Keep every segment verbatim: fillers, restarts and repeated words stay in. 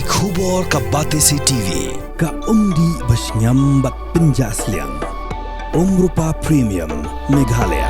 Khubor ka Batesi T V, ka umdih ba shngiam bad pynjah sliang. Umrupa Premium, Meghalaya.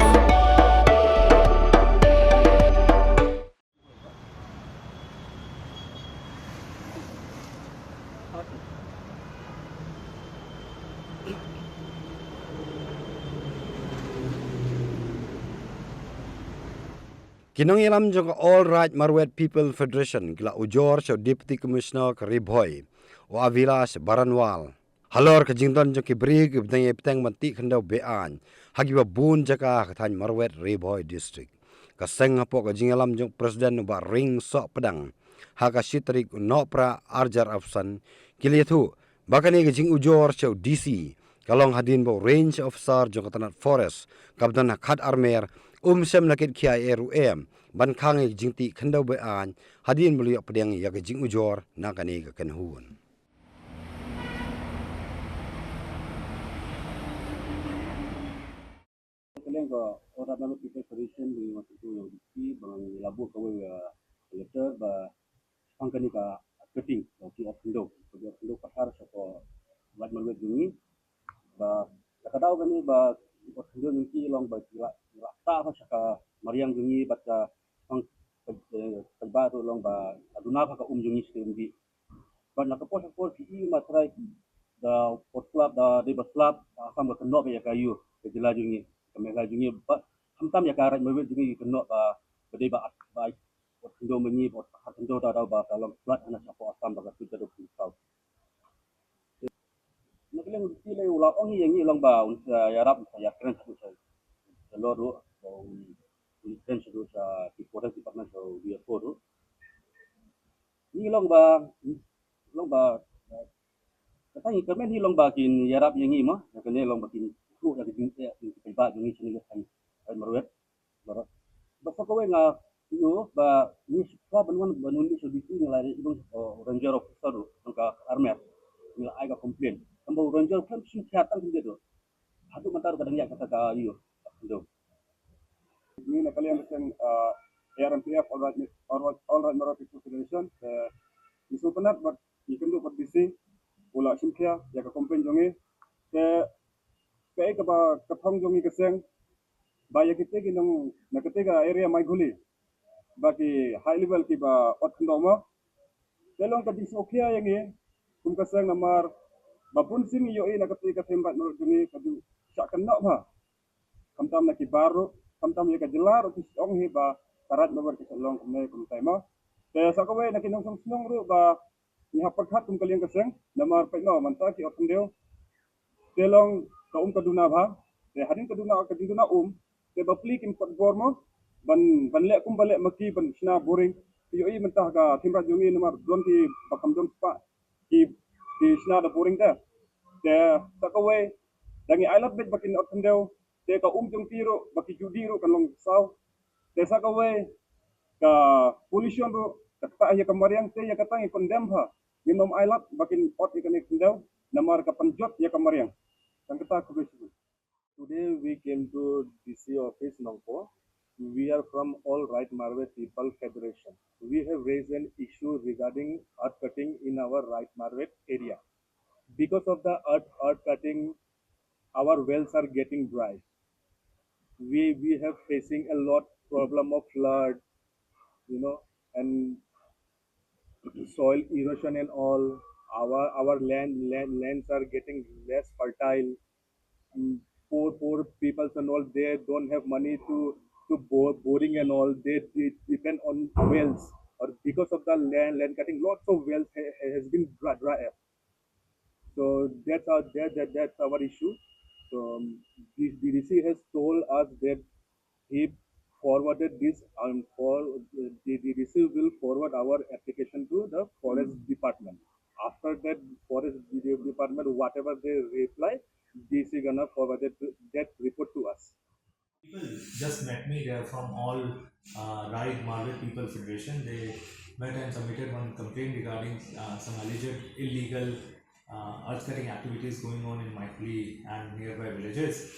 Ki nongïalam jong ka All Raid Marwet People Federation ki la ujor sha u Deputy Commissioner ka Ri Bhoi, u Avilash Baranwal, halor ka jingdon jong ki briew kiba dang ïai bteng ban tih khyndew be-aiñ ha kiba bun jaka ha ka thaiñ Marwet, Ri Bhoi District. Ka seng hapoh ka jingïalam jong u President u Bah Ringsoh Pdeng ha ka shi tarik u Nohprah arhajar arphew san ki la ïathuh ba kane ka jingujor sha u D C ka long hadien ba u Range Officer jong ka tnat Forest kaba don ha Khatarmer um shym la kit khia ei ei ruh em ban khang ïa ka jingtih khyndew be-aiñ hadien ba la ïoh pdiang ïa ka jingujor na kane ka kynhun. Ka liang ka All Raid Marwet People Federation, ngi wan sngewthuh ïa u D C ba ngi la buh kawei ka letter ba shaphang kane ka cutting, ka cutting of khyndew, ka cutting of khyndew pathar sha ka Raid Marwet jong ngi. Ba ka daw kane ba ki khyndew jong ngi ki long ba ki la, ki la ktah sha ka mariang jong ngi bad ka shaphang ka, eh, ka ba ruh long ba ka duna ba ka um jong ngi sha ka umdih. Bad na ka por sha ka por ki i ma trai da por slap da dei ba slap, ka Assam ka kynnoh ba ïa ka ïa ka jylla jong ngi, ka Meghalaya jong ngi, ba khamtam ïa ka Raid Marwet jong ngi ki kynnoh ba, ba dei ba at, ba ai por khyndew ma ngi, ba at khyndew da daw ba ka long flood hana shapoh Assam ba ka tut da dok pynsaw. Na ka liang ki lei u la ong ïa ngi long ba un sa ïarap, un sa ïakren sha, sha, sha lor ruh, ba un, un kren sha, sha ki forest department, sha D F O ruh. Ngi long ba, long ba, kata ngi kyrmen hi long ba kin ïarap ïa ngi mo, ïa kane long ba kin ïathuh ïa ka jingeh jong ki paidbah jong ngi shane ka thaiñ Raid Marwet. Baroh. Ba sa kawei nga ïoh ba ngi shu kwah ban wan, ban wan sha D C, ngi la ïoh ïa u ranger officer ruh jong ka Armer. Ngi la ai ka complain. Tangba u ranger khlem shim khia tang khyndiat ruh. Haduh mynta ruh ka dang ïaid kata ka ïoh. Ngi na ka liang ka seng, ah, A R M P F, All Raid, All Raid, All Raid Marwet People Federation, eh, ngi sngewtynnat bad ngi kynduh bad D C, u la shim khia ïa ka complain jong ngi. Te kaei kaba ka thong jong ngi ka seng, ba ïa kite ki nong na kate ka area Maighuli, ba ki high level kiba ot khyndew mo. Te long ka jingsngewkhia ïa ngi kum ka seng namar ba bun sien ngi ïohi na kate ka thaiñ Raid Marwet jong ngi ka ju shah kynnoh bha. Khamtam na ki bar ruh, khamtam ïa ka jylla ruh ki ong hi ba ka Raid Marwet ka shah long kumne kumtai mo. Te sa kawei na ki nongshong shnong ruh ba ngi hap pyrkhat kum ka liang ka seng, namar peit mo mynta ki ot khyndew. Te long ka um ka duna bha, te hadien ka duna, ka jingduna um, te bapli kim kot bor mo, ban, ban leh kumba leh ma ki ban shna boring. Te ïohi mynta ka thaiñ Raid jong ngi namar don ki ba kham don spah ki, ki shna da boring te. Te sa kawei, da ngi ailad beit ba kin ot khyndew, te ka um jong ki ruh ba ki ju dih ruh kan long saw. Te sa kawei ka pollution ruh ka ktah ïa ka mariang, te ïa kata ngi condemn bha. Ngim nym ailad ba kin ot ïa kane khyndew namar ka pynjot ïa ka mariang. Tang kata, khublei shibun. Today we came to D C office Nongpoh. We are from All Raid Marwet People Federation. We have raised an issue regarding earth cutting in our Raid Marwet area. Because of the earth, earth cutting, our wells are getting dry. We, we have facing a lot problem of flood, you know, and soil erosion and all. Our, our land, land, lands are getting less fertile. Mm, poor, poor peoples and all, they don't have money to, to bore, boring and all. They, they depend on wells. Or because of the land, land cutting, lots of wells ha-, ha-, has been dry, dry up. So that's our, that, that, that's our issue. So, um, the, the D C has told us that he forwarded this, um, for, the, the D C will forward our application to the forest department. After that, forest de-, department, whatever they reply, D C gonna forward it to, that report to us. People just met me. They are from All, uh, Raid Marwet People Federation. They met and submitted one complaint regarding, uh, some alleged illegal, uh, earth cutting activities going on in Maighuli and nearby villages.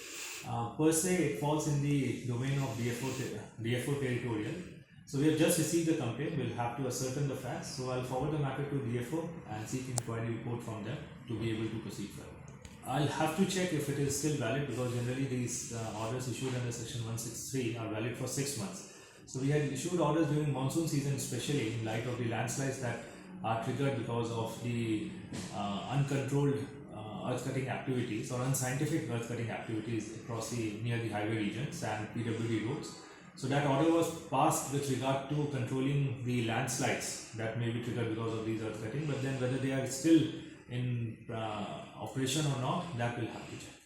Uh, per se, it falls in the domain of D F O te-, D F O territorial. So we have just received the complaint. We'll have to ascertain the facts. So I'll forward the matter to D F O and seek inquiry report from them to be able to proceed further. I'll have to check if it is still valid, because generally these uh, orders issued under section one six three are valid for six months. So we had issued orders during monsoon season, especially in light of the landslides that are triggered because of the uh, uncontrolled uh, earth cutting activities or unscientific earth cutting activities across the near the highway regions and P W D roads. So that order was passed with regard to controlling the landslides that may be triggered because of these earth cutting, but then whether they are still in uh, operation or not, that will have to check.